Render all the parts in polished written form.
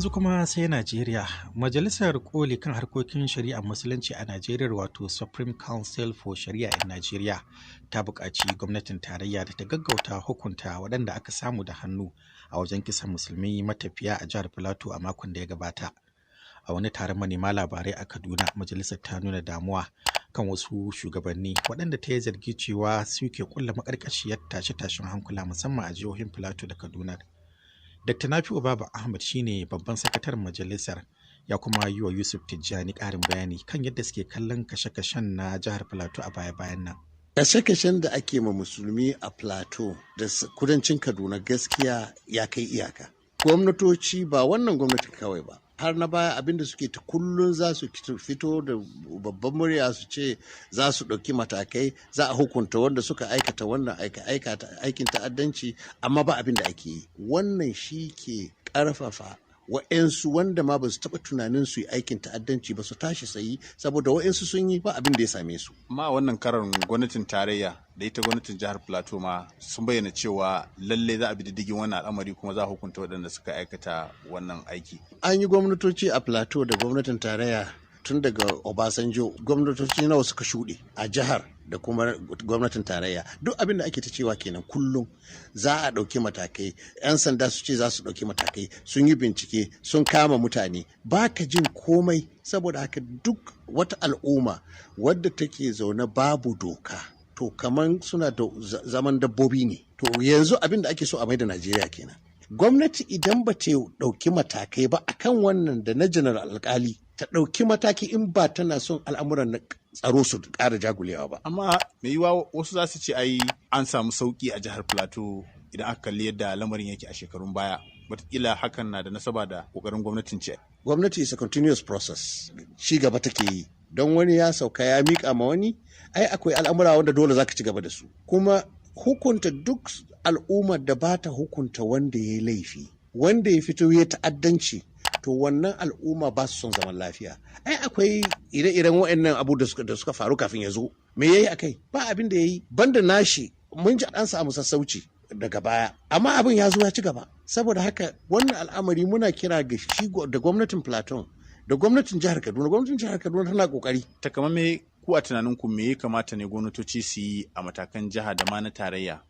Yanzu kuma sai Najeriya. Majalisar Koli kan harkokin shari'ar Musulunci a Najeriya, wato Supreme Council for Sharia in Nigeria, ta buƙaci gwamnatin tarayya da ta gaggauta hukunta waɗanda aka samu da hannu a wajen kisan musulmi matafiya a jihar Filato a makon da ya gabata. A wani taron manema labarai a Kaduna, majalisar ta nuna damuwa kan wasu shugabanni waɗanda ta yi zargi cewa suke kulla maƙarƙashiyar tashe-tashen hankula, musamman a jihohin Filato da Kaduna. Dr. Nafi'u Baba Ahmad shine babban sakataren majalisar, ya kuma yi wa Yusuf Tijjani ƙarin bayani kan yadda suke kallon kashe-kashen na jihar Filato a baya-bayan nan. Kashe-kashen da ake ma musulmi a Plateau da kudancin Kaduna gaskiya ya kai iyaka. Gwamnatoci, ba wannan gwamnati kawai ba, har na baya, abinda suke ta kullum za su fito da babban murya su ce za su ɗauki matakai, za a hukunta wanda suka aikata wannan aikin ta'addanci, amma ba abin da ake yi. Wannan shi ke ƙarfafa wa'yansu wanda ma ba su taɓa tunanin su yi aikin ta'addanci ba su tashi sayi, saboda wa'yansu sun yi, ba abin da ya same su. Amma wannan karon gwamnatin tarayya da ita gwamnatin jihar Plateau ma sun bayyana cewa lalle za a bi diddigin wannan al'amari kuma za a hukunta waɗanda suka aikata wannan aiki. An yi gwamnatoci a Plateau da gwamnatin tarayya tun daga Obasanjo. Gwamnatoci nawa suka shuɗe a jihar da kuma gwamnatin tarayya? Duk abin da ake ta cewa kenan kullum, za a ɗauki matakai, 'yan sanda su ce za su ɗauki matakai, sun yi bincike, sun kama mutane, ba ka jin komai. Saboda haka duk wata al'umma wadda take zaune babu doka, to kaman suna da zaman dabbobi ne. To yanzu abin da ake so a mai da Najeriya kenan. Gwamnati idan ba ta ɗauki matakai ba akan wannan da na Janar Alkali ta ɗauki mataki, in ba tana son al'amuran na tsaro su ƙara jagulewa ba. Amma mai yiwuwa wasu za su ce ai an samu sauƙi a jihar Plateau idan aka kalli yadda lamarin yake a shekarun baya. Wataƙila hakan na da nasaba da ƙoƙarin gwamnatin ce. Gwamnati is a continuous process. Ci gaba take yi. Don wani ya sauka ya miƙa ma wani, ai akwai al'amura wanda dole za ka ci gaba da su. Kuma hukunta duk al'ummar da ba ta hukunta wanda ya yi laifi, wanda ya fito ya ta'addanci, to wannan al'umma ba su son zaman lafiya. Ai akwai ire-iren waɗannan abu da suka faru kafin ya zo. Me yayi akai? Ba abin da yayi banda nashi. Mun ji an samu sassauci daga baya, amma abin ya zo ya ci gaba. Saboda haka wannan al'amari muna kira ga shi da gwamnatin Plateau da gwamnatin jihar Kaduna. Gwamnatin jihar Kaduna tana kokari. Takamaimai, ku a tunaninku, me ya kamata ne gwamnatoci su yi a matakan jiha da ma na tarayya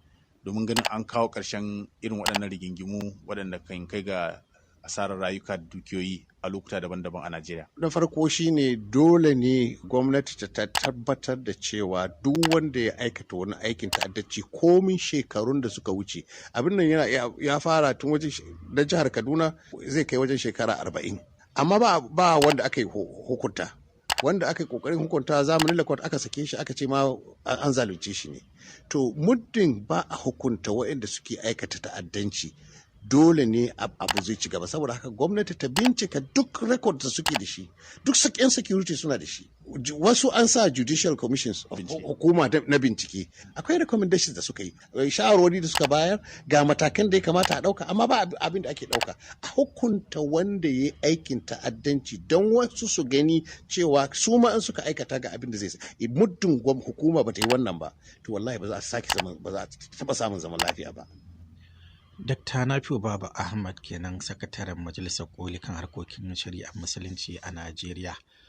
domin ganin an kawo ƙarshen irin waɗannan rigingimu waɗanda kan kai ga asarar rayuka da dukiyoyi a lokuta daban-daban a Najeriya? Na farko shine dole ne gwamnati ta tabbatar da cewa duk wanda ya aikata wani aikin ta'addanci, komin shekarun da suka wuce, abin nan yana ya fara tun wajen na jihar Kaduna zai kai wajen shekara 40, amma ba wanda aka yi hukunta. Wanda aka yi kokarin hukunta zamanin Lekwot aka sake shi, aka ce ma an zalunce shi ne. To muddin ba a hukunta waɗanda suke aikata ta'addanci, dole ne abu zai ci gaba. Saboda haka gwamnati ta bincika duk record da suke da shi, duk yan security suna da shi. Wasu an sa judicial commissions, hukuma na bincike, akwai recommendations da suka yi, shawarwari da suka bayar ga matakan da ya kamata a dauka, amma ba abin da ake dauka. A hukunta wanda ya yi aikin ta'addanci don wasu su gani cewa su ma in suka aikata ga abin da zai. Muddin hukuma ba ta yi wannan ba, to wallahi ba za a sake zaman, ba za a taba samun zaman lafiya ba. Dr. Nafi'u Baba Ahmad kenan, sakataren Majalisar Koli kan harkokin shari'ar Musulunci a Najeriya.